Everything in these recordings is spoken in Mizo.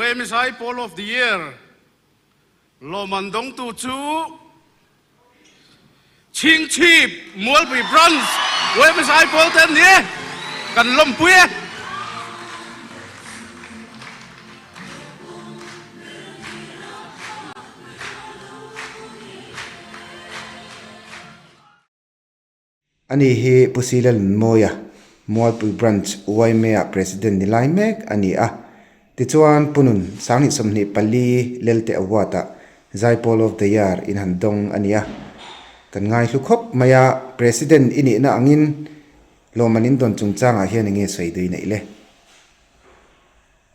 YMSI Pawl of the Year lawmman dawngtu chu Chhingchhip Mualpui Branch YMSI Pawl te an ni e, kan lawmpui e. Ani hi Pu Sila Lunmawia, Mualpui Branch YMA-ah President ni lai mek a ni a. Tichuan, Pu Nun, 2024 Lelte Award-ah Zaipawl of the Year in han dawng a ni a. Kan ngaihlu khawp mai a, President i nihna angin lawmman in dawn chungchangah hian enge sawi dui neih le?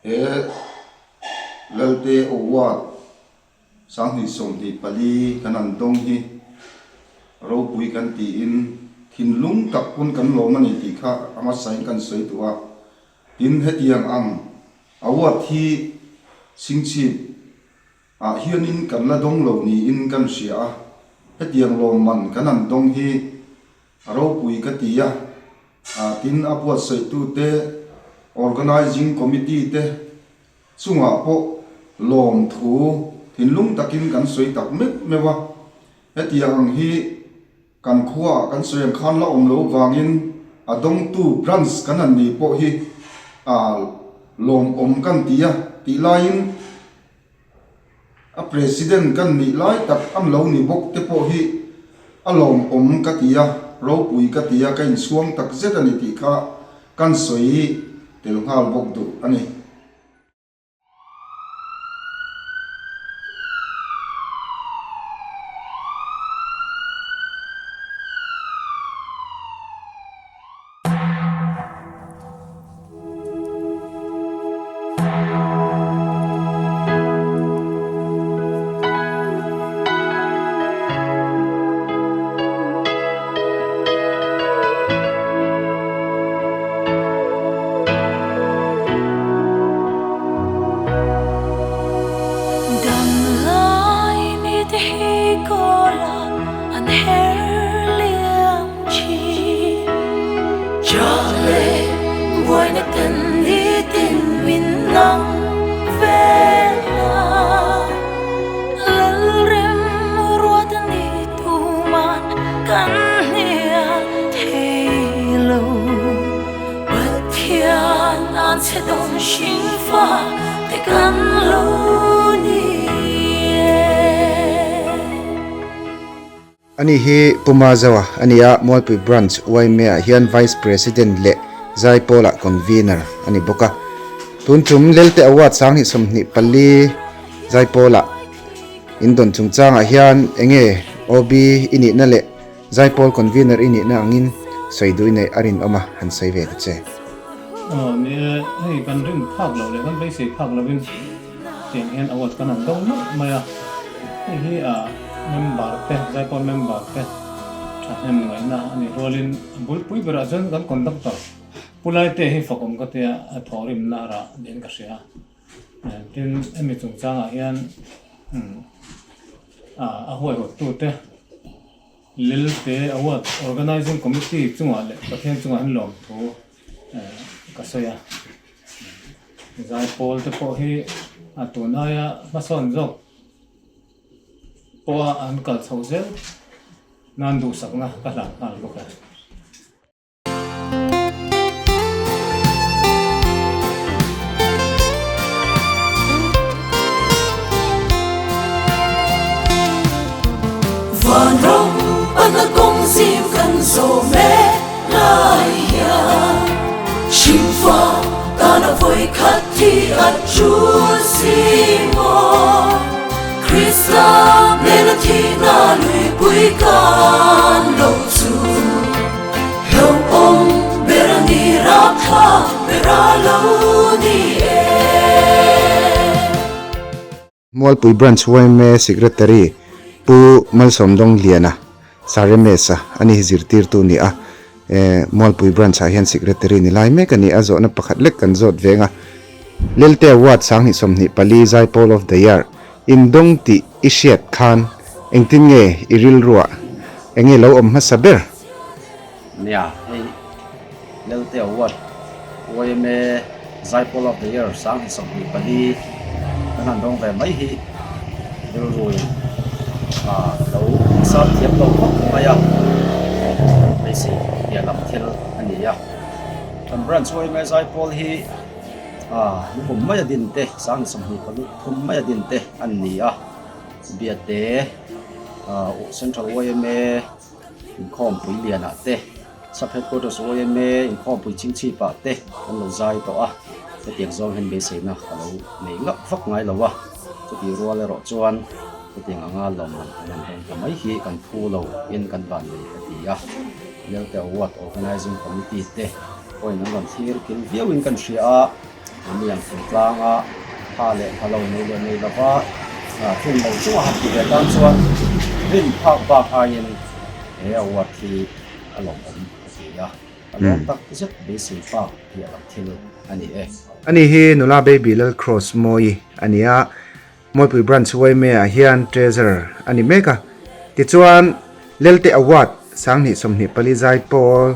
He Lelte Award 2024 kan an dawng hi ropui kan tiin thinlung tak pawn kan lawm a ni tih kha a hmasain kan sawi duh a. Tin, hetiang ang award hi Chhingchhip ah hianin kan la dawng lo niin kan hria a, hetiang lawmman kan an dawng hi a ropui ka ti a. Tin, a buatsawihtute, Organising Committee te, Chungah pawh lawmthu thinlung takin kan sawi tak meuh meuh a, hetiang ang hi kan khuaah kan sawi ang khan la awm lo vangin a dawngtu branch kan han ni pawh hi a lawmawm kan ti a tih laiin a president kan nih lai tak an lo ni bawk te pawh hi a lawmawm ka ti a, ropui ka ti a, ka inchhuang tak zet a ni tih kha kan sawi tel nghal bawk duh a ni. Ani hi Pu Mazaua a ni a, Mualpui Branch YMA-ah hian Vice President leh Zaipawlah Convener a ni bawk a. Tun tum Lelte Award 2024 Zaipawlah indawn chungchangah hian enge OB i nihna leh Zaipawl Convener i nihna angin sawi duh i neih a rinawm a, han sawi ve ta che. Aw ni e, hei kan rin phak loh leh kan beisei phak lovin tiang hian award kan han do nawlh mai a, hei hi a member te, Zaipawl member te thahnem ngaihna a nih rualin a bulpui berah chuan kan conductor Pu Laite hi fakawm ka tia a thawhrimna a rah niin ka hria. Tin, hemi chungchangah hian a huaihawttute Lelte Award Organising Committee chungah leh Pathian chungah hian lawmthu ka sawi a. Zaipawl te pawh hi a tun aia hmasawn zawk pawha an kal chhoh zel nan duhsakna ka hlan nghal bawk e. Vanram pana kawng zim kan zawh mek lai hian Hringfa tana vawi khat thi a tul si maw Krista hnena thihna luipui kan lo chu Hlauhawm ber a ni rapthlak ber a lo ni e. Mualpui Branch yma Secretary Pu Malsawmdawng Liana, Saremesa, a ni hi zirtirtu ni a. Mualpui Branch ah hian Secretary ni lai mek a ni a, zawhna pakhat lek kan zawt veng a. Lelte Award 2024 Zaipawl of the Year Indawng tih i hriat khan engtin nge i rilruah enge lo awm hmasa ber? Nia, hei Lelte Award, yma Zaipawl of the Year 2024 Kan han dawng ve mai hi rilruin a lo sap thiam lo khawp mai a, beisei piah lam thil a ni a. Kan branch yma Zaipawl hi lukum maia din te, sang 20 pathum maia din te an ni a, Biate Central yma inkhawmpui lianah te, Sub Headquarters yma inkhawmpui chingchhipah te kan lo zai tawh a, hetiang zawng hian beiseina ka lo nei ngap vak ngai lo a, chutih rual erawh chuan hetiang anga lawmman kan han dawng ta mai hi kan phu lo in kan van nei ka ti a, Lelte Award Organising Committee te pawhin an rawn thlir kil viauin kan hria a, mahni ang thingtlanga tha leh tha lo nei leh nei lova tlin lo chunga han ti ve tan chuan rin phak bak aiin he award hi a lawmawm a ti a, a lawm tak zet beisei pak hi a lam thil a ni e. Ani hi nula Baby Lal Cross Mawi a ni a, Mawipui Branch yma ah hian Treasurer a ni mek a. Tichuan, Lelte Award 2024 Zaipawl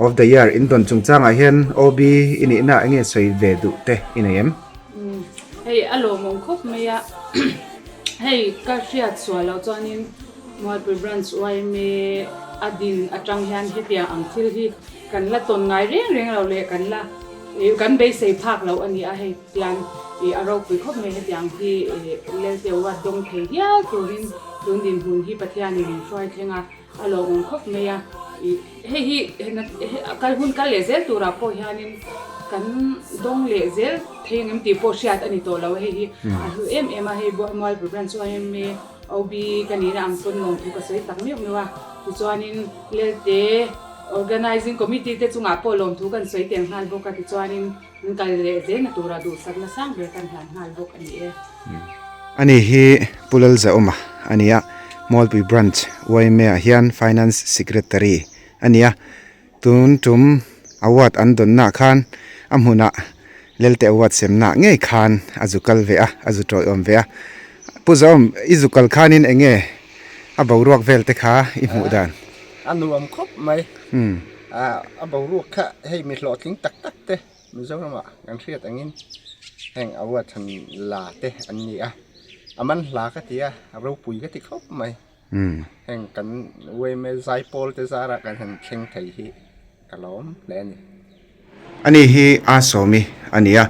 of the Year in dawn chungchangah hian OB i nihna enge sawi ve duh te i nei em? Hei a lawmawm khawp mai a, hei ka hriat sual loh chuanin Mualpui Branch yma a din atang hian hetiang ang thil hi kan la tawn ngai reng reng lo leh kan la kan beisei phak loh a ni a, hei tiang ih a ropui khawp mai hetiang hi Lelte Award dawng thei hial turin tun dinhmun hi Pathianin min hruai thleng a, a lawmawm khawp mai a, ih hei hi kal hun kal leh zel turah pawh hianin kan dawng leh zel thei ang em tih pawh hriat a ni tawh lo a, hei hi a hlu em em a, hei Mualpui Branch yma OB ka nihna ang pawn lawmthu ka sawi tak meuh meuh a, tichuanin Lelte Organising Committee te chungah pawh lawmthu kan sawi tel nghal bawk a, tichuanin an kal leh zelna tura duhsakna sang ber kan hlan nghal bawk a ni e. Ani hi Pu Lalzauma a ni a, Mualpui Branch yma ah hian Finance Secretary a ni a, Tun tum award an dawnna khan a hmunah Lelte award semna ngei khan a zu kal ve a, a zu tawiawm ve a. Pu Zawm, i zu kal khanin eng nge a boruak vel te kha i hmuh dan? A nuam khawp mai. A boruak kha hei mi hlawhtling tak tak te Mizoramah kan hriat angin heng award han la te an ni a. A man hla ka ti a, a ropui ka ti khawp mai. Heng kan yma zaipawl te zarah kan han thleng thei hi ka lawm hle a ni. Ani hi A Sawmi a ni a,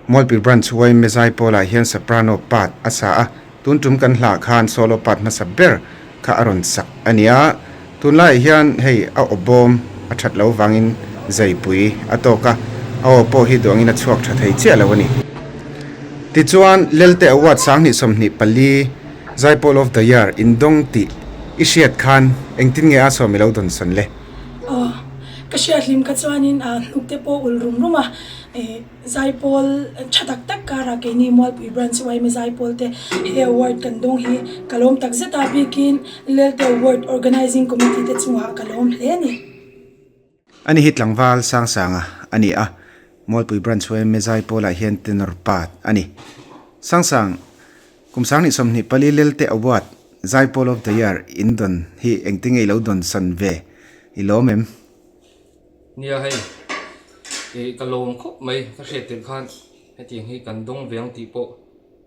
Mualpui Branch yma zaipawlah hian soprano part a sa a, tun tum kan hlah khan solo part hmasa ber kha a rawn sak a ni a, tunlaiah hian hei a aw bawm a that lo vangin zaipui a tawk a, a aw pawh hi duangin a chhuak tha thei chiah lo a ni. Tichuan, Lelte Award 2024 Zaipawl of the Year indawng tih i hriat khan engtin nge a sawm i lo dawn sawn le? Aw, ka hriat hlim kha chuanin a hnuk te pawh ul rum rum a, eh Zaipawl tha tak tak karah keini Mualpui Branch yma Zaipawl te he award kan dawng hi ka lawm tak zet a, bikin Lelte Award Organising Committee te chungah ka lawm hle a ni. Ani hi tlangval Sangsanga a ni a, Mualpui Branch yma Zaipawlah hian tenor part a ni. Sangsang, kum 2024 Lelte Award, Zaipawl of the Year in dawn hi engtin nge i lo dawn san ve i lawm em? Nia hei, ih ka lawm khawp mai ka hriat tirh khan hetiang hi kan dawng ve ang tih pawh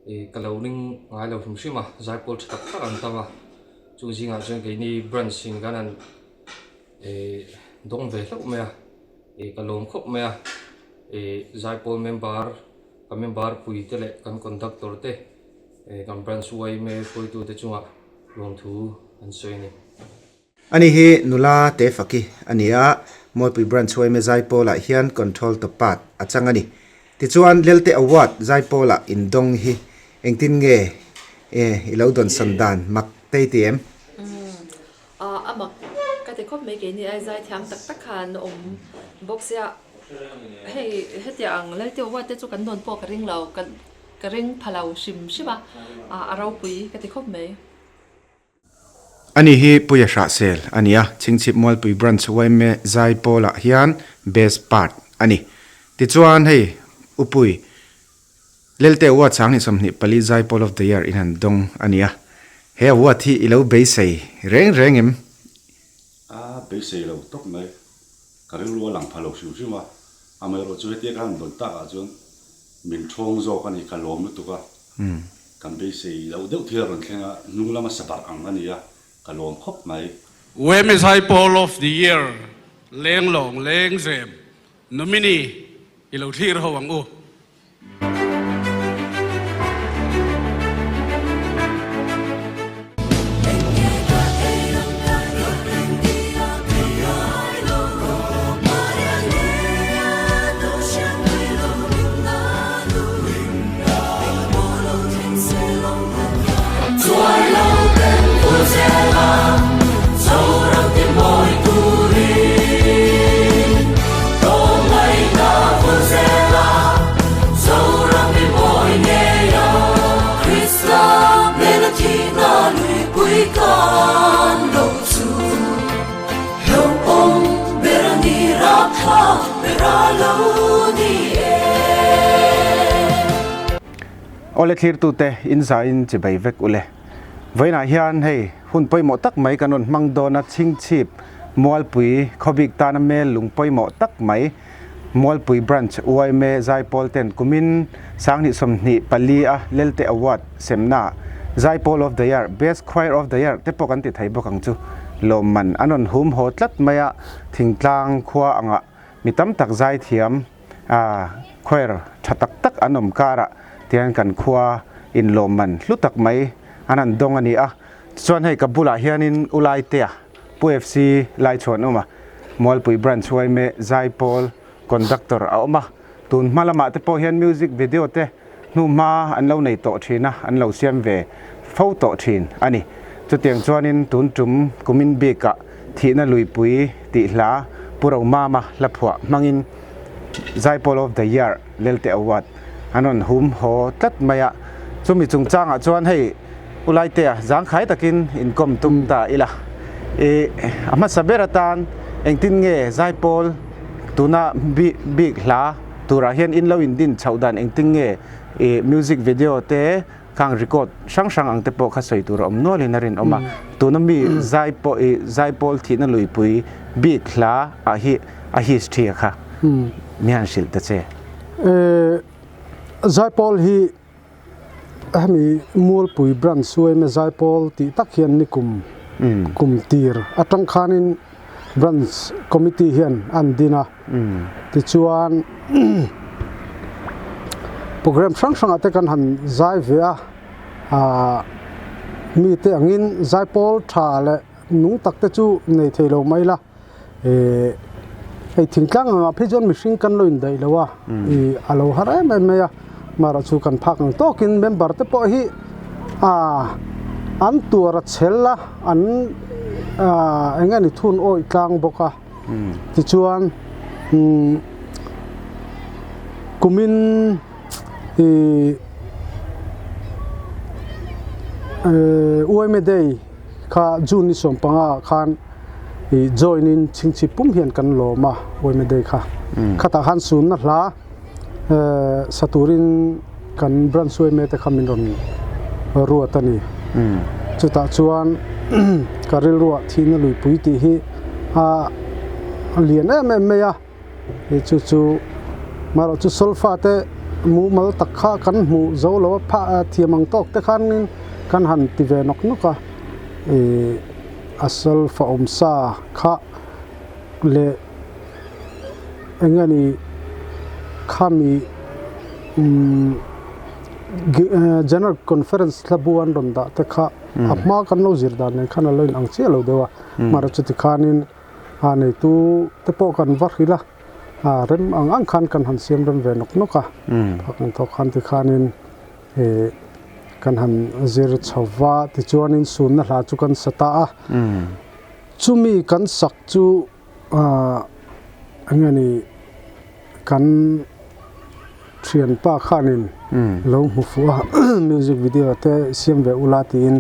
ih ka lo ring ngai lo hrim hrim a, Zaipawl tha tak tak an tam a, chung zingah chuan keini branch in kan han Ih dawng ve hlauh mai a, ih ka lawm khawp mai a, ih Zaipawl member ka member pui te leh kan conductor te ih kan branch yma hruaitu te chungah lawmthu an sawi a ni. Ani hi nula Tefaki a ni a, Mawipui Branch yma Zaipawlah hian Control to part a chang a ni. Tichuan Lelte Award Zaipawlah indawng hi engtin nge i lo dawnsawn dan mak te i ti em? A mak ka ti khawp mai keini ai zai thiam tak tak kha an awm bawk sia hei hetiang ang Lalteu huat te chu kan dawn pawh ka ring lo ka ka ring pha lo hrim hrim a a ropui ka ti khawp mai. Ani hi Puia Hrahsel a ni a, Chhingchhip Mualpui Branch yma Zaipawlah hian Best Part a ni. Tichuan hei Upui Lelte Award 2024 Zaipawl of the Year in han dawng a ni a, he award hi i lo beisei reng reng em? A beisei lo tawp mai, ka rilru a lang pha lo hrim hrim a, amaherawhchu hetia ka han dawn takah chuan min thawng zawk a ni, ka lawm lutuk a. Kan beisei loh deuh thil a rawn thleng a, hnung lama sabarh ang a ni a, ka lawm khawp mai. Women's Zaipawl of the Year Lenglawng Lengzem Nominee i lo thlir ho ang u. Awle thlirtute in zain chibai vek ule. Vawiinah hian hei hun pawimawh tak mai kan rawn hmang dawn a, Chhingchhip Mualpui khawbik tana mel lung pawimawh tak mai Mualpui Branch yma Zaipawl ten kumin 2024 a Lelte Award semna Zaipawl of the Year, Best Choir of the Year te pawh kan ti thei bawk ang chu. Lawmman an rawn hum haw tlat mai a, thingtlang khua angah mi tam tak zaithiam choir tha tak tak an awm karah tihian kan khua in lawmman hlu tak mai an han dawng a ni a. Tichuan hei ka bulah hianin U Laitea Pu FC Laichhuanawma, Mualpui Branch yma Zaipawl Conductor a awm a, tun hma lamah te pawh hian music video te hnu hma an lo nei tawh thin a, an lo siam ve fo tawh thin a ni. Chutiang chuanin tun tum kumin bikah Thihna Luipui tih hla Pu Romama hla phuah hmangin Zaipawl of the Year Lelte Award an rawn hum haw tlat mai a, chumi chungchangah chuan hei U Laitea zangkhai takin inkawm tum ta ila. I a hmasa ber atan engtin nge Zaipawl tuna bik hla turah hian in lo indin chhoh dan engtin nge i music video te khang record hrang hrang ang te pawh kha sawi tur a awm nualin a rinawm a. Tuna mi Zaipawl i Zaipawl thihna luipui bik hla ah hi a history a kha mi han hrilh ta che. Zaipawl hi Hemi Mualpui Branch yma Zaipawl tih tak hian nikum kum tir atang khanin Branch Committee hian an din a, tichuan programme hrang hrangah te kan han zai ve a, ah mite angin Zaipawl tha leh nung tak te chu nei thei lo mai la. Ehh hei thingtlang angah phei chuan mihring kan lo indaih lo a ih a lo har em em mai a mahrawh chu kan phak ang tawkin member te pawh hi ah an tuar a chhel a an ah eng nge ni thun awih tlang bawk a tichuan umm kumin ih ehh uaime day kha June ni 15 ah khan. Ih join in chhingchhip pum hian kan lawm a yma day kha khatah khan sunna hla eh sa turin kan branch yma te kha min rawn ruat a ni chutah chuan ka rilruah thihna luipui tih hi a lian em em mai a. Hei chu chu marawh chu solfa te mumal tak kha kan hmuh zo lo a phah thiam ang tawk te khanin kan han ti ve nawk nawk a ih a solfa awm sa kha leh eng nge ni khami umm general conference hla bu an rawn dah te kha a hma kan lo zir dan nen khan a lo inang chiah lo deuh a marawh chuti khanin. A neitu te pawh kan va hrilh a, a rem ang ang khan kan han siam rem ve nawk nawk a, phak ang tawk khan tikhanin ih kan han zir chho va, tichuanin sunna hla chu kan sa ta a, chumi kan sak chu ah eng nge ni kan thianpa khanin lo hmu fuh a, music video te siam ve ula tiin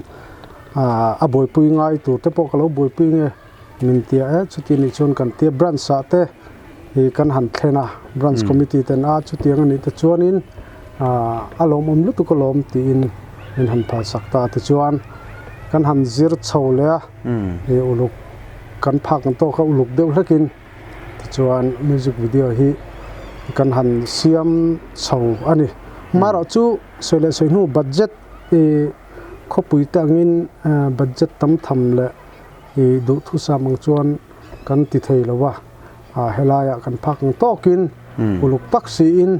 ah a buaipui ngai tur te pawh ka lo buaipui nge. Min tia e, chuti nih chuan kan tia branch ah te ih kan han thlen a, branch committee ten a chutiang a nih te chuanin ah a lawmawm lutuk alawm tiin min han phalsak ta tichuan kan han zir chho leh a, ih uluk kan phak ang tawk a uluk deuh hlekin tichuan music video hi kan han siam chho a ni. Marawh chu sawi leh sawi hnu budget ih khawpui te angin budget tam tham leh ih duhthusam ang chuan kan ti thei lo a, ah helaiah kan phak ang tawkin uluk tak siin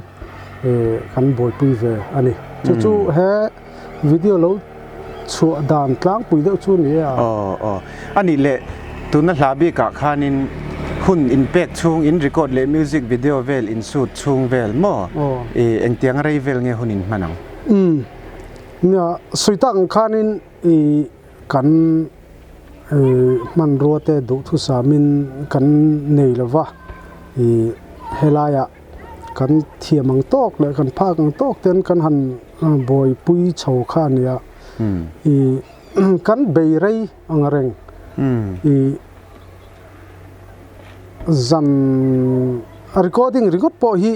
ih kan buaipui ve a ni. Chu chu he video lo chhuah dan tlangpui deuh chu ni e a. Aw aw. A nih leh tuna hla bikah khanin hun inpek chhung in record leh music video vel in shoot chhung vel maw? I engtiang rei vel nge hun in hman ang? Umm. Nia, sawi tak ang khanin i kan i hmanrua te duhthusamin kan nei lova i helaiah kan thiam ang tawk leh kan phak ang tawk ten kan han buaipui chho kha a nia i kan bei rei ang reng i zan recording ringawt pawh hi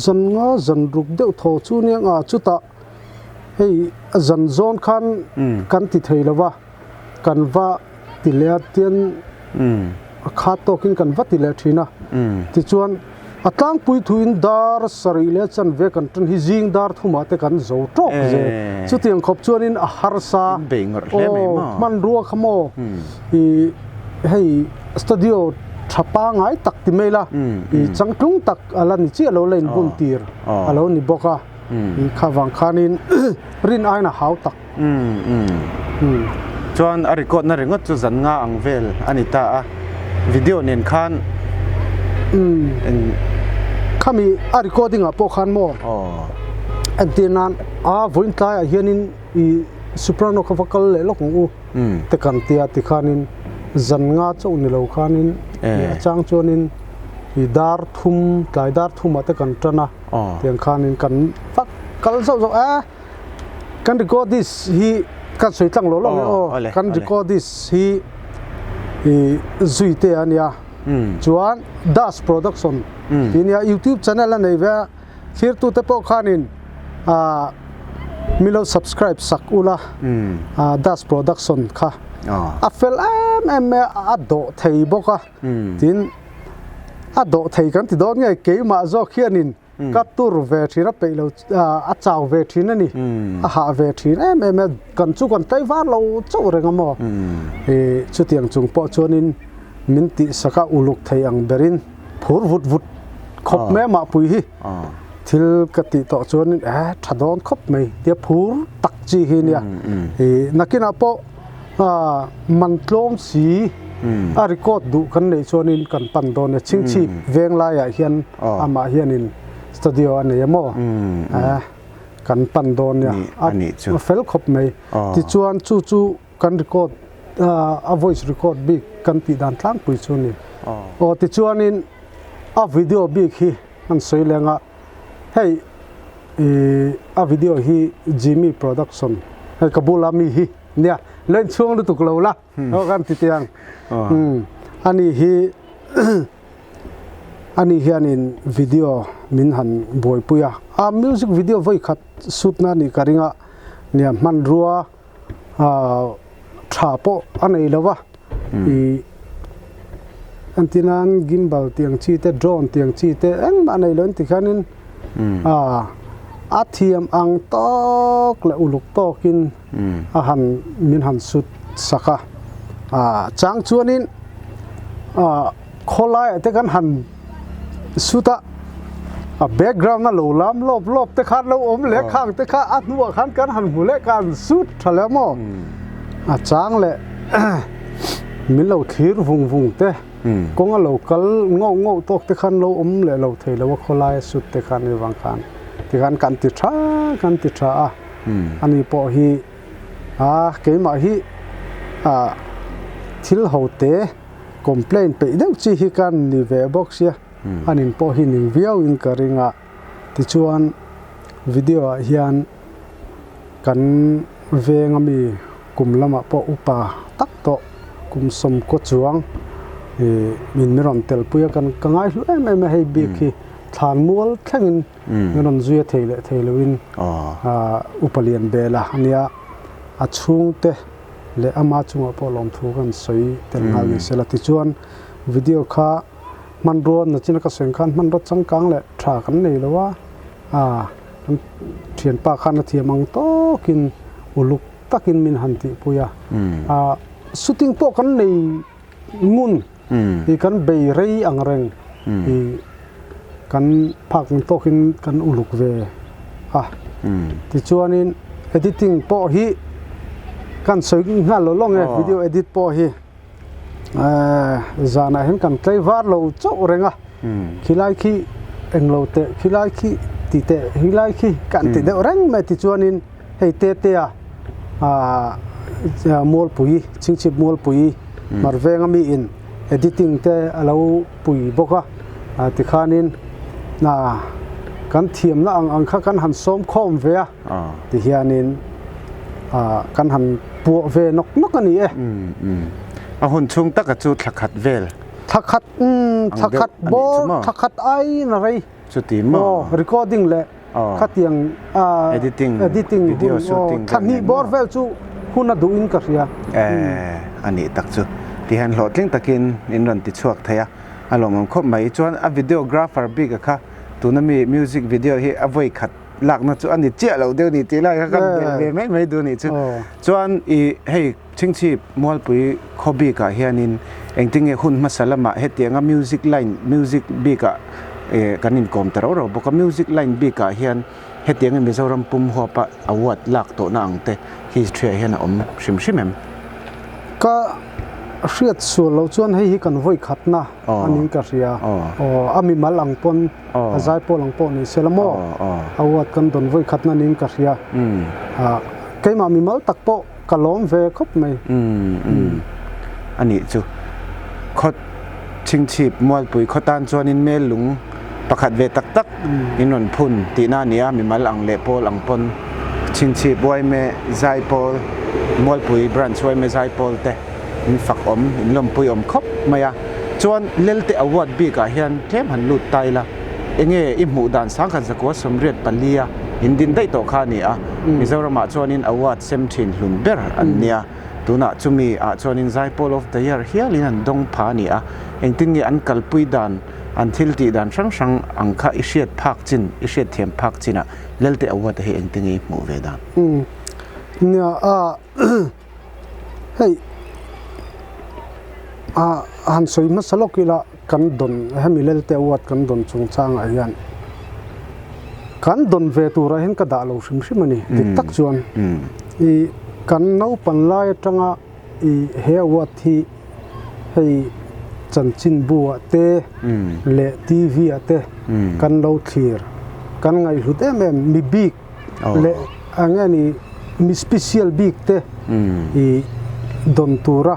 zan nga zan ruk deuh thaw chu nia nga chutah hei zan zawn khan kan ti thei lo va kan va ti leh a tian a khat tawkin kan va ti leh thin a tichuan a tlangpui thuin dar sarih leh chanve kan tan hi zing dar thumah te kan zo tawk zel chutiang khawp chuanin a harsa aw hmanrua kha maw ih hei studio tha pangai tak ti mai la ih changtlung tak a la ni chiah lo la inbun tir a lo ni bawk a ih kha vang khanin rin aiin a hau tak. Umm umm. Chuan a record na ringawt chu zan nga ang vel a ni ta a, video nen khan eng. Khami a recording ah pawh khan maw entir nan a vawiin tlaiah hianin i soprano kha va kal leh lawk ang u te kan tia tikhanin zan nga chauh ni lo khanin a chang chuanin i dar thum tlai dar thumah te kan tan a tiang khanin kan va kal zauh zauh a. Kan recordist hi kan sawi tlang lo lo nge aw kan recordist hi i zui te a nia chuan Das Production tih nia YouTube channel a nei ve a thirtu te pawh khanin ah min lo subscribe sak ula ah Das Production kha a fel em em mai a a dawh thei bawk a tin a dawh thei kan ti dawn nge keimah zawk hianin Ka tur ve thin a peih lo a chau ve thin a ni a hah ve thin em em a kan chu kan tlaivar lo chauh reng a maw ih chutiang chung pawh chuanin min tihsak a uluk thei ang berin phur vut vut khawp mai a mahpui hi thil ka tih tawh chuanin eh tha dawn khawp mai tia phur tak chi hi nia ih nakinah pawh Man tlawm si a record duh kan neih chuanin kan pan dawn e. Chhingchhip veng laiah hian amah hianin studio a nei a maw? Kan pan dawn nia. A fel khawp mai. Tichuan chu chu kan record a voice record bik kan tih dan tlangpui chu a ni. Aw tichuanin a video bik hi an sawi leng a. Hei ih a video hi Jimmy production hei ka bula mi hi nia len chhuang lutuk lo la aw kan ti tiang umm ani hi ani hianin video min han buaipui a a music video vawi khat shoot na anih ka ring a nia hmanrua ah tha pawh a nei lo va ih entir nan gimbal tih ang chi te drone tih ang chi te engmah a nei lo an ti khianin ah a thiam ang tawk leh uluk tawkin a han min han sut sak a ah chang chuanin ah khawlaiah te kan han sut a a background a lo lam lawp lawp te khan lo awm leh khang te kha a hnuah khan kan han hmu leh khan sut tha leh maw a chang leh min lo thlir vung vung te kawng a lo kal ngauh ngauh tawk te khan lo awm leh lo thei lo a khawlai a sut te khan hei vang khan tikhan kan ti tha kan ti tha a ani pawh hi a keimah hi ah thil ho te. Complaint peih deuh chi hi ka ni ve bawk sia, a nin pawh hi ning viau in ka ring a, tichuan video ah hian kan veng ami kum lamah pawh upa tak tawh kum sawmkaw chuang ih min min rawn tel pui a kan ka ngai hlu em em a hei bik hi thlan mual thleng in min rawn zui a thei leh thei lo in ah upa lian bel a ania a chhungte. leh ama chungah pawh lawmthu kan sawi tel nghal ni sela tichuan video kha hmanrua nachina ka sawi ang khan hmanrua changkang leh tha kan nei lo a. A kan thianpa khan a thiam ang tawkin uluk takin min han tihpui a. A shooting pawh kan nei ngun i kan bei rei ang reng i kan phak ang tawkin kan uluk ve a. Tichuanin editing pawh hi kan sawi nghal lo lawng e video edit pawh hi. Zanah hian kan tlei var lo chauh reng a, khilai khi englo teh khilai khi ti teh khilai khi kan ti deuh reng mai tichuanin hei te te a ah Mualpui Chhingchhip Mualpui hmar venga mi in editing te a lo pui bawk a tikhanin kan thiamna ang ang kha kan han sawm khawm ve a tihianin kan han puah ve nawk nawk a ni e. A hun chhung taka chu thla khat vel. Thla khat thla khat bawr thla khat aiin a rei. Chuti maw? Aw recording leh khatiang editing editing video shooting thla hnih bawr vel chu hun a duhin ka hria. A nih tak chu tihian hlawhtling takin in rawn ti chhuak thei a, a lawmawm khawp mai. Chuan a videographer bik a kha tuna mi music video hi a vawi khat lakna chu a ni chiah lo deuh ni tih lai kha kan belh ve mai mai duh a nih chu. Chuan i hei Chhingchhip Mualpui khaw bikah hianin engtinge hun hmasa lamah hetianga music line music bikah kan inkawm ta rau rau bawk a, music line bikah hian hetianga Mizoram pum huapa award lak tawhna ang te history ah hian a awm hrim hrim em? Ka hriat sual loh chuan hei hi kan vawi khatna a niin ka hria. Aw a mimal ang pawn a zaipawl ang pawh ni se la maw award kan dawn vawi khatna niin ka hria. Keimah mimal tak pawh Ka lawm ve khawp mai. Umm a nih chu. Khaw chhingchhip Mualpui khaw tan chuanin mel lung pakhat ve tak tak in rawn phun tihna a ni a, mimal ang leh pawl ang pawn chhingchhip Uaime Zaipawl, Mualpui Branch Uaime Zaipawl te in fak awm, in lawmpui awm khawp mai a. Chuan Lelte Award bikah hian tlem han lut ta ila. Enge i hmuh dan sangkhat zakua 84 a in din daih tawh kha a ni a, Mizoramah chuanin award sem thin hlun ber an nia, tunah chumi ah chuanin Zaipawl of the Year hialin an dawng pha a ni a, engtin nge an kalpui dan, an thil tih dan hrang hrang ang kha i hriat phak chin, i hriat thiam phak chinah Lelte award hi engtin nge i hmuh ve dan? Nia a hei a han sawi hmasa lawk ila kan dawn hemi Lelte award kan dawn chungchangah hian kan dawn ve turah hian ka dah lo hrim hrim a ni dik tak chuan ih kan naupan lai atanga ih he award hi hei chanchinbu ah te leh T_V ah te kan lo thlir kan ngaihhlut em em mi bik leh eng nge ni mi special bik te ih dawn tura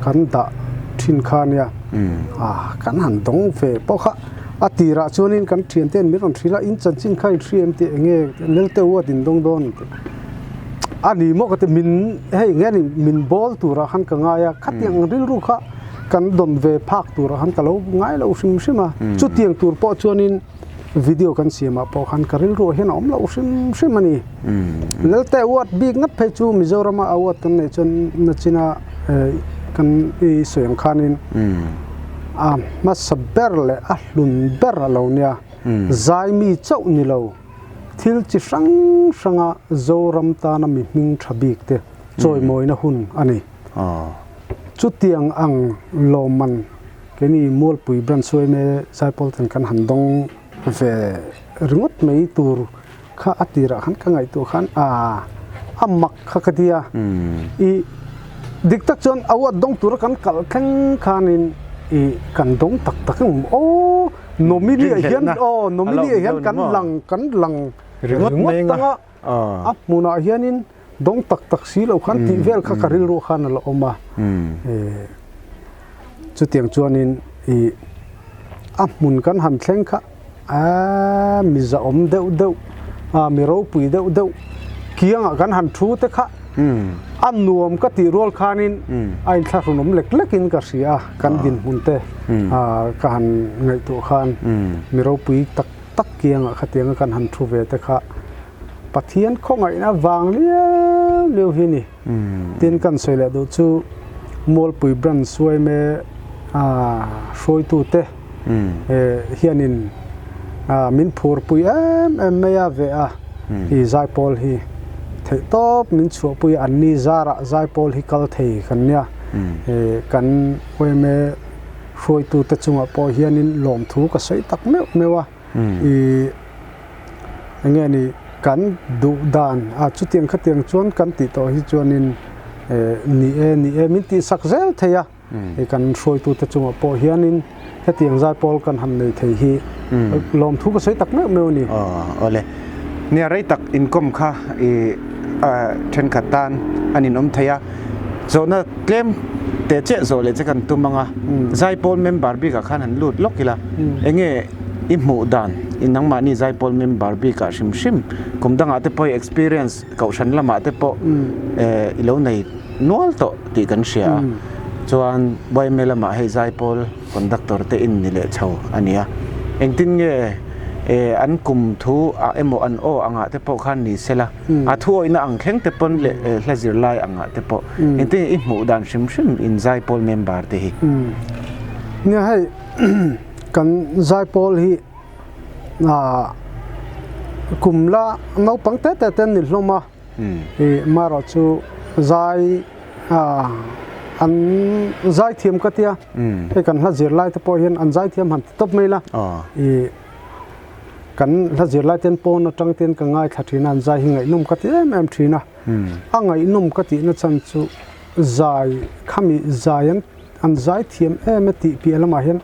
kan dah thin kha ania ah kan han dawng ve pawh kha a tirah chuanin kan thian ten min rawn hrilh a in chanchin kha in hria em tih eng nge lelte u a din dawng dawn tih a ni maw ka ti min hei eng nge ni min bawl turah khan ka ngai a khatiang rilru kha kan dawn ve phak turah khan ka lo ngai lo hrim hrim a chutiang tur pawh chuanin. Video kan siamah pawh khan ka rilruah hian a awm loh hrim hrim a ni. Lelte award bik ngat phei chu Mizorama award kan neih chuan nachina kan i sawi ang khanin a hmasa ber leh a hlun ber a lo nia. Zai mi chauh ni lo, thil chi hrang hranga Zoram tana mi hming tha bik te chawimawina hun a ni. Chutiang ang lawmman keini Mualpui Branch yma Zaipawl ten kan han dawng ve ringawt mai tur kha a tirah khan ka ngaihtuah khan aa a mak kha ka ti a. I dik tak chuan award dawng tura kan kal thleng khanin i kan dawng tak tak ang aw nominee ah hian aw nominee ah hian kan lang kan lang ringawt tanga a hmunah hianin Dawng tak tak si lo khan tih vel kha ka rilru khan a la awm a. Chutiang chuanin ih a hmun kan han thleng kha aaa mi zahawm deuh deuh a mi ropui deuh deuh kiangah kan han thu te kha a nuam ka tih rual khanin a inthlahrunawm lek lekin ka hria a kan dinhmun te ka han ngaihtuah khan mi ropui tak tak kiangah khatianga kan han thu ve te kha Pathian khawngaihna vang liau liau hi a ni. Tin kan sawi leh duh chu Mualpui Branch yma hruaitute hianin Min phurpui em em mai a ve a, i zaipawl hi theih tawp min chhuahpui a, an ni zarah zaipawl hi kal thei kan nia. Kan yma hruaitute chungah pawh hianin lawmthu ka sawi tak meuh meuh a, i enge ni kan duh dan a chutiang khatiang chuan kan tih tawh hi chuanin ni e ni e min tihsak zel thei a. Hei kan hruaitute chungah pawh hianin hetiang zaipawl kan han nei thei hi lawmthu ka sawi tak meuh meuh a ni. Aw awle. Nia rei tak inkawm kha i thenkhat tan an inawm thei a, zawhna tlem teh chiah zawh leh che kan tum ang a, zaipawl member bikah khan han lut lawk ila, enge i hmuh dan i nangmahni zaipawl member bikah hrim hrim kum dangah te pawh i experience kohhran lamah te pawh i lo nei nual tawh tih kan hria a, chuan yma lamah hei zaipawl conductor te in ni leh chho a ni a, engtin nge an kum thu ah emaw an aw angah te pawh khan ni sela, a thu awihna ang thleng te pawn leh hla zirlai angah te pawh engtin nge i hmuh dan hrim hrim in zaipawl member te hi? Nia hei kan zaipawl hi kum la naupang te te te an ni hlawm a. I marawh chu zai an zai thiam ka tia hei kan hla zir lai te pawh hian an zai thiam han ti tawp mai la i kan hla zir lai ten pawn atang ten ka ngaithla thin a an zai hi ngaihnawm ka ti em em thin a a ngaihnawm ka tihna chan chu zai khami zai an an zai thiam em a tih piah lamah hian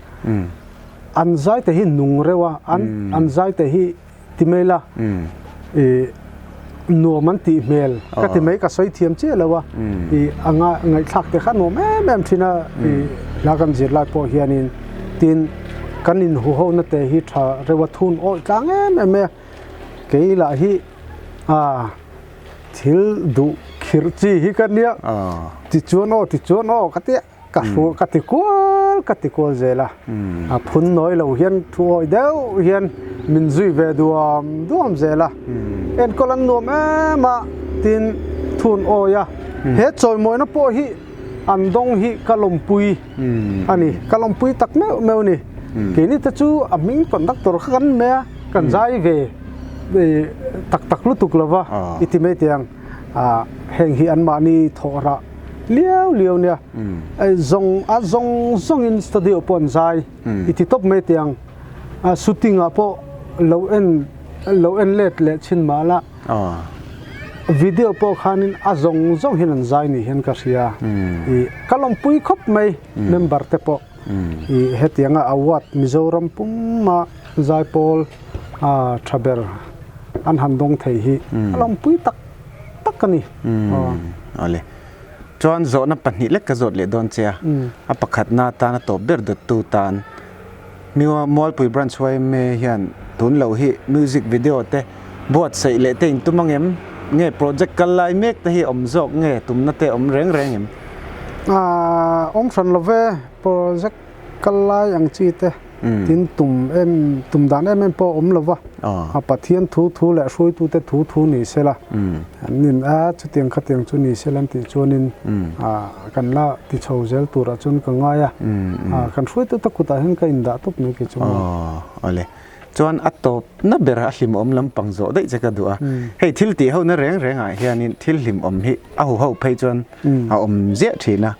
an zai te hi nung reuh a an an zai te hi ti mai la i nuam an tih hmel ka ti mai ka sawi thiam chiah lo a i a ngaihthlak te kha nuam em em thin a i hla kan zir lai pawh hianin tin kan in hu ho na te hi tha reuh a thun awih tlang em em mai a kei lah hi a thil duh khirh chi hi ka nia tichuan aw tichuan aw ka tia. Ka hru ka ti kual ka ti kual zel a, a phun nawi lo hian thu awi deuh hian min zui ve duam duam zel a, enkawl an nuam em a tin thun awi a, he chawimawina pawh hi an dawng hi ka lawmpui a ni, ka lawmpui tak meuh meuh a ni, keini te chu a hming conductor kha kan mai a, kan zai ve tak tak lutuk lova i ti mai teh ang, heng hi anmahni thawh rah. Liau liau nia zawng a zawng zawngin studio pawh an zai i ti tawp mai tiang a shooting ah pawh lo en lo en let leh chhin mah la video pawh khanin a zawng zawng hian an zai ni hian ka hria i ka lawmpui khawp mai member te pawh i hetianga award Mizoram puma zaipawl a tha ber an han dawng thei hi ka lawmpui tak tak a ni. Awle. Chuan zawhna pahnih lek ka zawt leh dawn che a. A pakhatna atan a tawp ber dawttu tan Mualpui Branch yma hian tun lo hi music video te buatsaih leh te intum ang em? Nge project kal lai mek te hi awm zawk nge tumna te awm reng reng em? Awm hran lo ve project kal lai ang chi te tin tum em tum dan em em pawh a awm lo va, a Pathian thu thu leh hruaitute thu thu ni se la, an nin a chutiang khatiang chu ni se la an tih chuanin kan la ti chho zel turah chuan ka ngai a, kan hruaitute kutah hian ka indah tawp mai kei chu. Awle. Chuan a tawpna ber a hlimawm lampang zawh daih che ka duh a. Hei thil tih hona reng rengah hianin thil hlimawm hi a huho phei chuan a awm ziah thin a.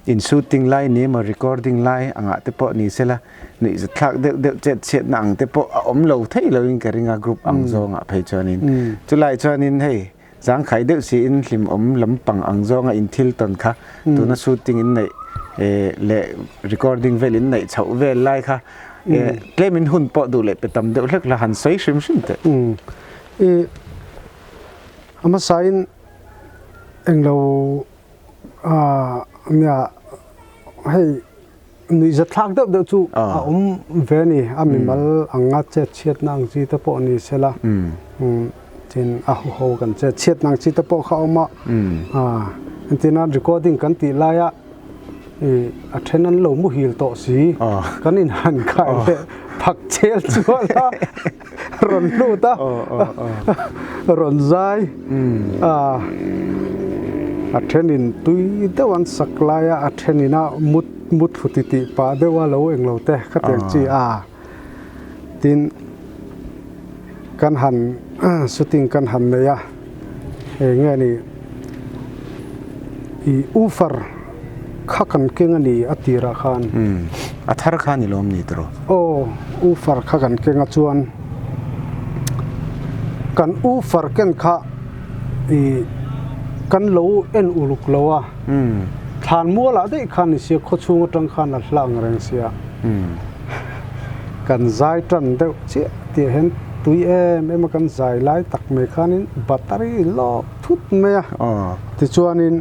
In shooting lai ni emaw recording lai angah te pawh ni sela nuihzat thlak deuh deuh chet chhiatna ang te pawh a awm lo thei loin ka ring a group ang zawngah phei chuanin. Chulai chuanin hei zangkhai deuh siin hlimawm lampang ang zawnga in thil tawn kha tuna shooting in neih leh recording vel in neih chhoh vel lai kha tlem in hun pawh duh leh pe tam deuh hlek la han sawi hrim hrim teh. I a hmasain englo nia hei nuihzat thlak deuh deuh chu a awm ve a ni a mimal anga chet chhiatna ang chi te pawh ni sela tin a huho kan chet chhiatna ang chi te pawh kha a awm a entirnan recording kan tih laia a then an lo muhil tawh si kan inhan kai leh phak chel chuan a rawn lut a rawn zai a a thenin tui deuh an sak lai a a thenin a mut mut thlu ti tih pah deuh a lo englo te ka tiang chi a tin. Kan han shooting kan han nei a, eng nge ni ih woofer kha kan keng a ni a tirah khan. Umm a thar kha ni lawm ni tawh. Aw woofer kha kan keng a chuan kan woofer ken kha ih kan lo en uluk lo a, thlan mualah daih khan ni sia khawchhung atang khan a hlang reng sia. Kan zai tan deuh chiah tih ah hian tui em em a kan zai lai tak mai khanin battery lawk thut mai a tichuanin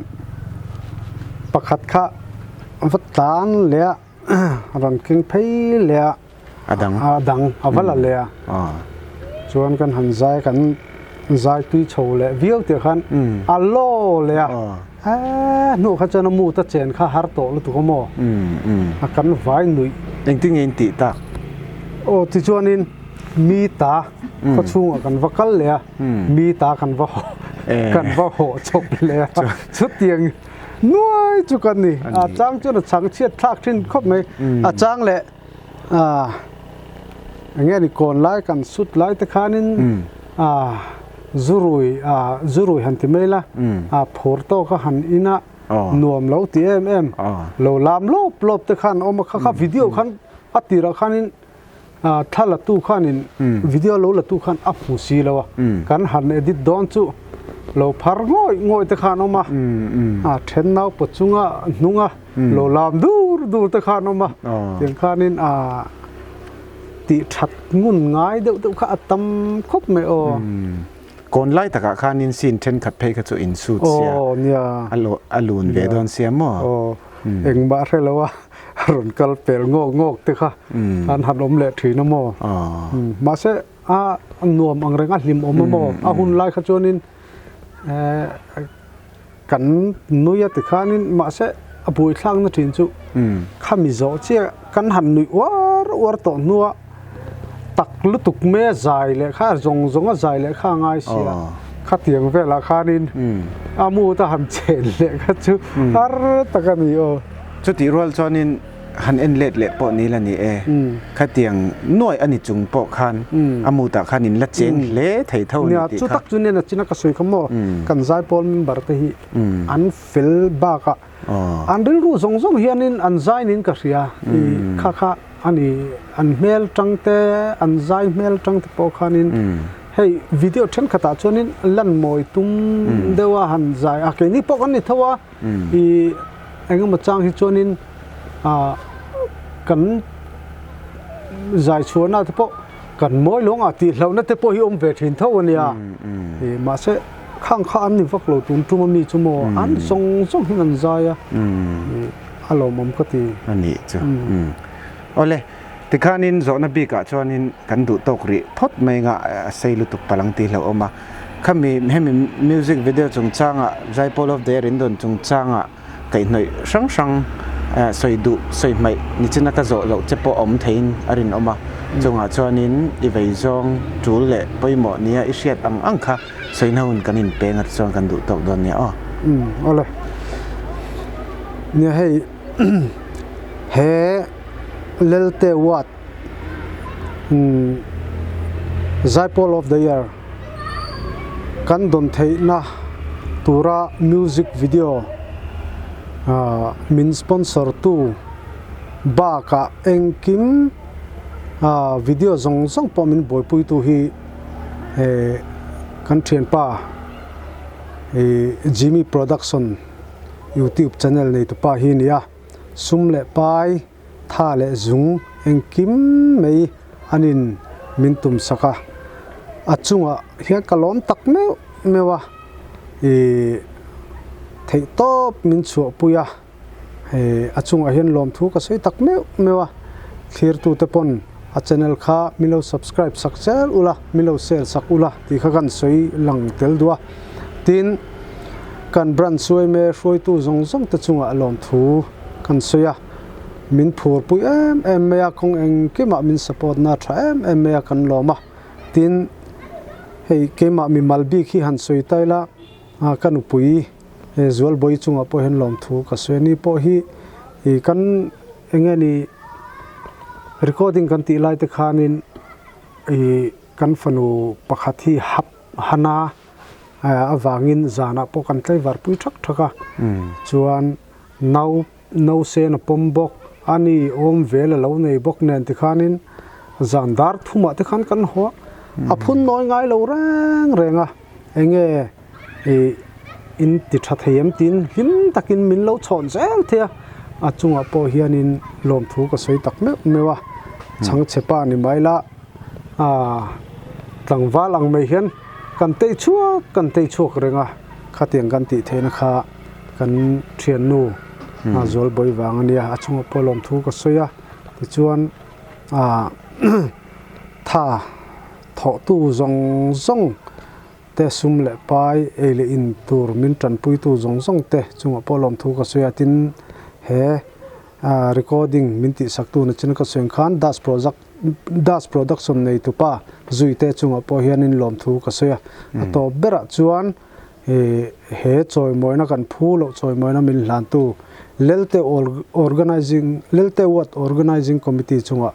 pakhat kha va tlan leh a rawn keng phei leh a a dang a dang a va la leh a chuan kan han zai kan zai tui chho leh viau tih ah khan a law leh a. Eee hnuh kha chuan a mut a chen kha har tawh lutuk a maw? A kan vai nuih. Engtin nge in tih tak? Aw tichuanin mi ta khaw chhungah kan va kal leh a, mi ta kan va haw kan va haw chawp leh a, chutiang nuai chu ka ni. A chang chuan a chang chhiat thlak thin khawp mai. A chang leh ah eng nge ni kawn lai kan sut lai te khanin ah Zurui ah zurui han ti mai la ah phur tawk a han in a nuam lo ti em em lo lam lawp lawp te khan awm a kha kha video khan a tirah khanin ah thla la tu khanin video lo la tu khan a hmu si lo a kan han edit dawn chu lo phar ngawih ngawih te khan awm a ah then nau paw chunga hnunga lo lam dur dur te khan awm a tiang khanin ah. Tih that ngun ngai deuh deuh kha a tam khawp mai aw. Kawn lai takah khanin scene thenkhat phei kha chu in shoot sia. Aw nia. A lun ve dawn sia maw? Aw engmah hre lo a rawn kal pel ngawk ngawk te kha an han awm leh thin a maw? Mahse a nuam ang reng a hlim awm a maw? A hun lai kha chuanin Kan nui a ti khanin mahse a buaithlakna thin chu khami zawh chiah kan han nuih uar uar tawh hnua tak lutuk mai a zai leh kha zawng zawng a zai leh kha a ngai si a, khatiang velah khanin a mood a han chen leh kha chu har tak a ni aw. Chutih rual chuanin Han en let leh pawh ni la ni e. Khatiang nuaih a ni chung pawh khan a mutah khan in la cheng hle thei tho a ni tih kha. Nia, chu tak chu nen a china ka sawi kha maw, kan zaipawl member te hi an fel bakah an rilru zawng zawng hianin an zai niin ka hria. I kha kha a ni, an hmel tang te, an zai hmel tang te pawh khanin hei video thenkhatah chuanin lan mawi tum deuha han zai a, keini pawh kan ni tho a. I engemaw chang hi chuanin ah kan zai chhuahna te pawh kan mawi lawng ah tih hlauhna te pawh hi awm ve thin tho a nia. I mahse khang kha an ni vak lo tun tum ami chu maw an zawng zawng hian an zai a, i a lawmawm ka ti. A nih chu. Awle, tikhanin zawhna bikah chuanin kan duh tawk rih phawt mai nga a sei lutuk palang tih hlauhawm a. Khami hemi music video chungchanga Zaipawl of the Year in dawn chungchanga kaihhnawih hrang hrang sawi duh sawi hmaih nichina ka zawh loh che pawh a awm theiin a rinawm a. Chungah chuanin i vei zawng tul leh pawimawh nia i hriat ang ang kha sawina hun kan inpeng a tichuan kan duh tawk dawn nia aw. Umm awle. Nia hei he Lelte Ward umm Zaipawl of the Year kan dawn theihna tura music video ah min sponsor tu bakah engkim ah video zawng zawng pawh min buaipui tu hi eh kan thianpa ih Jimmy Production youtube channel nei tupa hi a ni a sum leh pai. Tha leh zung engkim mai an in min tum sak a, a chungah hian ka lawm tak meuh meuh a, ih theih tawp min chhuah pui a, hei a chungah hian lawmthu ka sawi tak meuh meuh a, thlirtute pawn a channel kha min lo subscribe sak zel ula, min lo share sak ula tih kha kan sawi lang tel duh a, tin kan branch yma hruaitu zawng zawng te chungah lawmthu kan sawi a. Min phurpui em em mai a, kawng engkimah min support na tha em em mai a kan lawm a. Tin, hei keimah mimal bik hi han sawi ta ila, ka nupui Zualbawi chungah pawh hian lawmthu ka sawi a ni pawh hi ih kan eng nge ni recording kan tih lai te khanin ih. Kan fanu pakhat hi hap hana avangin zanah pawh kan tlaivar pui thak thak a, chuan nau nausen a pawm bawk, a ni awm vel a lo nei bawk nen tikhanin zan dar thumah te khan kan haw a, a phun nawi ngai lo reng reng a, enge ih in ti tha thei em tiin hlim takin min lo chhawn zel thei a, a chungah pawh hianin lawmthu ka sawi tak meuh meuh a, chhangchhe pa ni mai la. Aaa tlangval ang mai hian kan tei chhuak kan tei chhuak reng a, khatiang kan tih theihna kha kan thiannu a zual bawi vang a nia, a chungah pawh lawmthu ka sawi a, tichuan aaa tha thawhtu zawng zawng te sum leh pai ei leh in tur min tanpuitu zawng zawng te chungah pawh lawmthu ka sawi a, tin he recording min tihsaktu nachin ka sawi ang khan Das project Das Production neitupa zuite chungah pawh hianin lawmthu ka sawi a, a tawp berah chuan he chawimawina kan phu loh chawimawina min hlantu Lelte Organizing Lelte Ward Organizing Committee chungah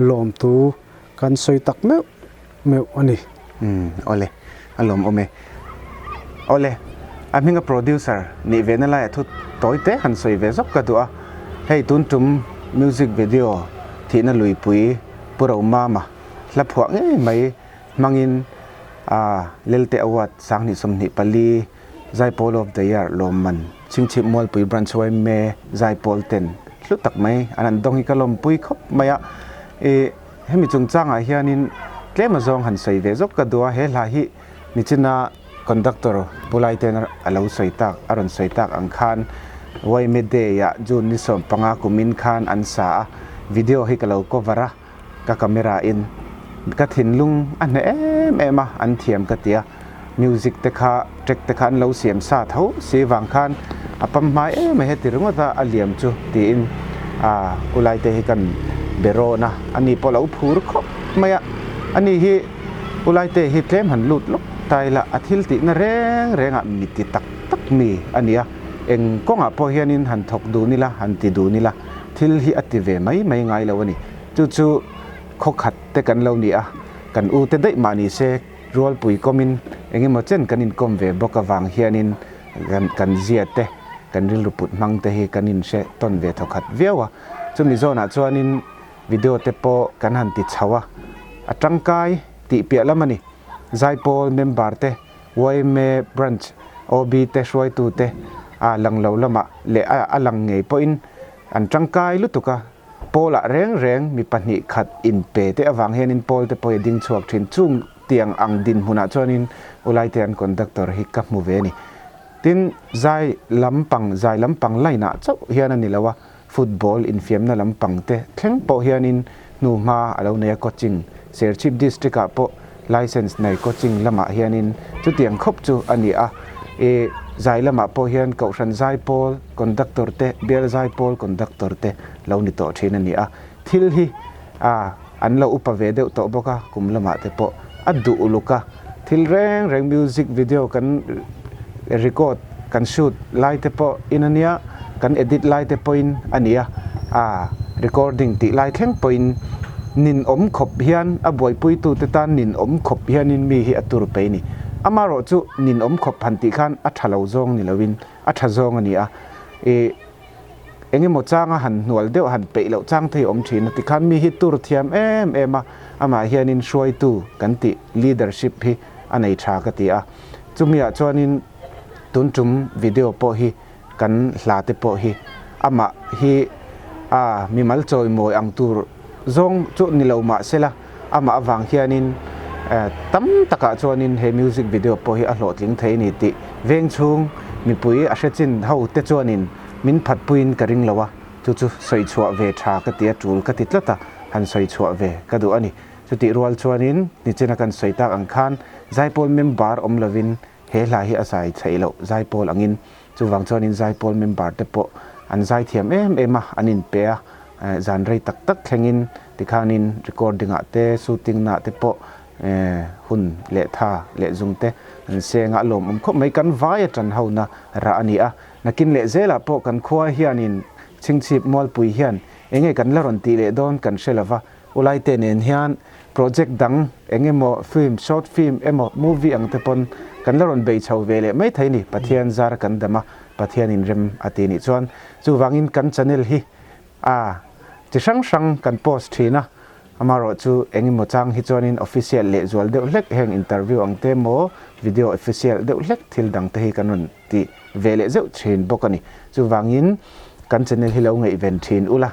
lawmthu kan sawi tak meuh meuh a ni. Umm awle, a lawmawm e. Awle, a hminga producer nih ve na laiah thu tawi te han sawi ve zawk ka duh a, hei tun tum music video thihna luipui Pu Romama hla phuah ngei mai hmangin a Lelte Award 2024 Zaipawl of the Year lawmman Chhingchhip Mualpui Branch yma Zaipawl ten hlu tak mai an han dawng hi ka lawmpui khawp mai a, ih hemi chungchangah hianin tlem azawng han sawi ve zawk ka duh a, he hla hi Nichina conductor Pu Laiten a lo sawi tak, a rawn sawi tak ang khan Yma Day-ah June ni 15 kumin khan an sa a, video hi ka lo cover a, ka camera in ka thinlung a hneh em em a, an thiam ka ti a, music te kha track te kha an lo siam sa tho si vang khan a pam hmai em a heti ringawt a, a liam chu tiin ah U Laite hi kan be rawn a, ani pawh a lo phur khawp mai a, ani hi. U Laite hi tlem han lut lawk ta ila a thil tihna reng rengah mi ti tak tak mi a ni a, eng kawngah pawh hianin han thawk dun ila, han ti dun ila, thil hi a ti ve mai mai ngai lo a ni. Chu chu khawkhat te kan lo ni a, kan u te daih mah ni se rualpui kawmin eng emaw chen kan inkawm ve bawk avang hianin kan kan zia te, kan rilru put hmang te hi kan inhre tawn ve thawkhat viau a. Chumi zawnah chuanin Video te pawh kan han ti chho a, a tangkai tih piah lam a ni. Zaipawl member te, yma branch OB te hruaitu te a lang lo lamah leh a lang ngei pawhin an tangkai lutuk a, pawlah reng reng mi pahnih khat inpe te avang hianin pawl te pawh hi a ding chhuak thin. Chung tiang ang dinhmunah chuanin Ulaite an conductor hi ka hmu ve a ni. Tin, zai lampang zai lampang line ah chauh hian a ni lo a, Football infiamna lampang te thleng pawh hianin hnuhma a lo nei a, coaching Serchhip District ah pawh license nei coaching lamah hianin chutiang khawp chu a ni a, ih zai lamah pawh hian Kohhran Zaipawl conductor te, Bial Zaipawl conductor te lo ni tawh thin a ni a, thil hi a an lo upa ve deuh tawh bawk a, kum lamah te pawh a duh uluk a, thil reng reng music video kan record kan shoot lai te pawh in a nia, kan edit lai te pawhin a ni a, aa recording tih lai thleng pawhin nin awm khawp hian a buaipuitu te tan nin awm khawp hianin mi hi a tur pei a ni. Amaherawh chu nin awm khawp han tih khan a tha lo zawng ni loin a tha zawng a ni a, ih. Eng emaw changa han hnual deuh han peih loh chang thei awm thin a tikhan mi hi tur thiam em em a, amah hianin hruaitu kan tih leadership hi a nei tha ka ti a, chumiah chuanin tun tum video pawh hi kan hla te pawh hi amah hi a mimal chawimawi ang tur zawng chu ni lo mah sela amah avang hianin tam takah chuanin he music video pawh hi a hlawhtling thei a ni tih veng chhung mipui a hre chin ho te chuanin min phat puiin ka ring lo a, chu chu sawi chhuah ve tha ka ti a, tul ka ti tlat a, han sawi chhuah ve ka duh a ni. Chutih rual chuanin nichina kan sawi tak ang khan Zaipawl member awm lovin he hla hi a zai theih loh Zaipawl angin chuvang chuanin Zaipawl member te pawh an zai thiam em em a, an inpe a, zan rei tak tak thlengin tikhanin recording ah te shooting na te pawh hun leh tha leh zung te an seng a, a lawmawm khawp mai kan vai a tan ho na rah a ni a. Nakin leh zelah pawh kan khua hianin Chhingchhip Mualpui hian enge kan la rawn tih leh dawn kan hre lova, Ulaite nen hian project dang eng emaw film, short film emaw movie ang te pawn kan la rawn bei chho ve leh mai thei ni. Pathian zar kan dam a, Pathianin rem a ti nih chuan chuvangin kan channel hi a chi hrang hrang kan post thin a, amaherawh chu eng emaw chang hi chuanin official leh zual deuh hlek heng interview ang te emaw video official deuh hlek thil dang te hi kan rawn ti ve leh zeuh thin bawk a ni. Chuvangin kan channel hi lo ngaihven thin ula,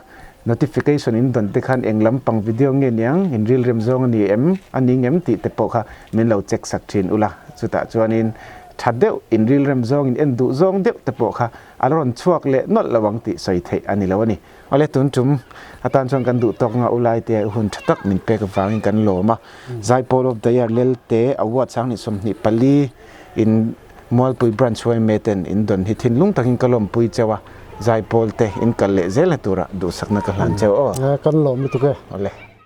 notification in dawn te khan eng lampang video nge niang, in rilrem zawng a ni em, a ni ngem tih te pawh kha min lo check sak thin ula. Chutah chuanin tha deuh, in rilrem zawng, in en duh zawng deuh te pawh kha a la rawn chhuak leh nawlh lo ang tih sawi theih a ni lo a ni. Awle tun tum atan chuan kan duh tawk nga ulai te hun tha tak min pek avangin kan lawm a. Zaipawl of the Year Lelte Award 2024 in Mualpui Branch yma ten in dawn hi thinlung takin ka lawmpui cheu a, Zaipawl te in kal leh zel na tura duhsakna ka hlan cheu aw. Kan lawm lutuk e. Awle.